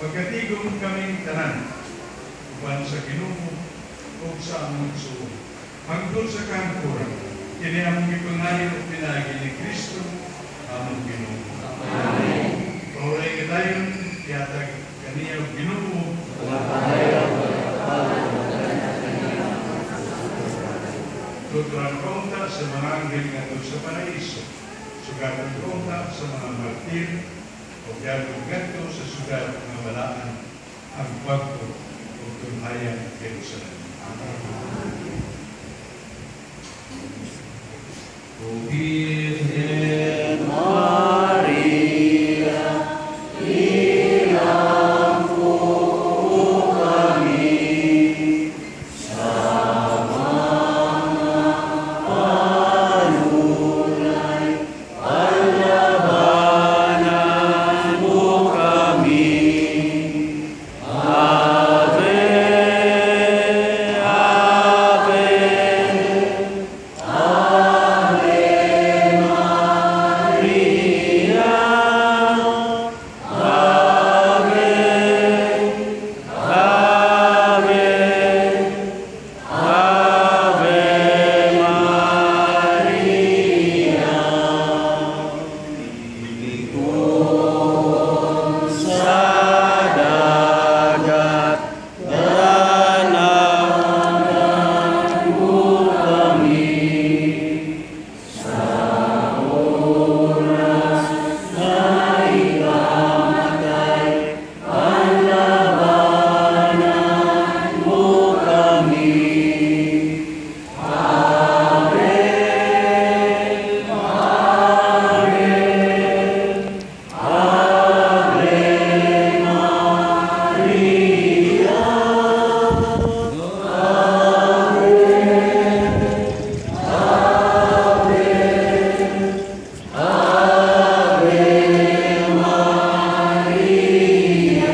Magkatigom kaming tanan uban sa Ginoo ug sa among igsuon hangtod sa kahangturan. Kini among gipangayo pinaagi ni Kristo among Ginoo. Amen. Pahuray kadayon, ihatag kaniya og Ginoo. Tuturan kaunta sa mga anghel ngadto sa paraiso. Sugaton kaunta sa mga martir o yagong ngadto sa syudad nga balaan, ang bag-o ug tunhayang Jerusalem. O Birhen Maria, iampo kami sa mga panulay, panlabanan mo kami. Ave, Ave, Ave Maria, Ave, Ave, Ave Maria. Likon sa dagat, danagan mo kami. Sa oras na ikamatay, panlabanan mo kami. Ave, Ave, Ave Maria. Ave, Ave, Ave Maria.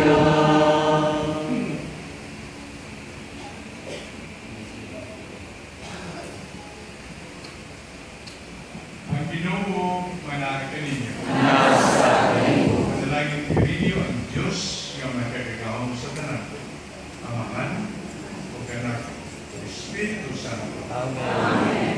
Ang Ginoo manaa kaninyo. Nasa Manalangin kaninyo ang Dios nga makagagahom sa tanan. Amahan, ug Anak, ug Espiritu Santo. Amen.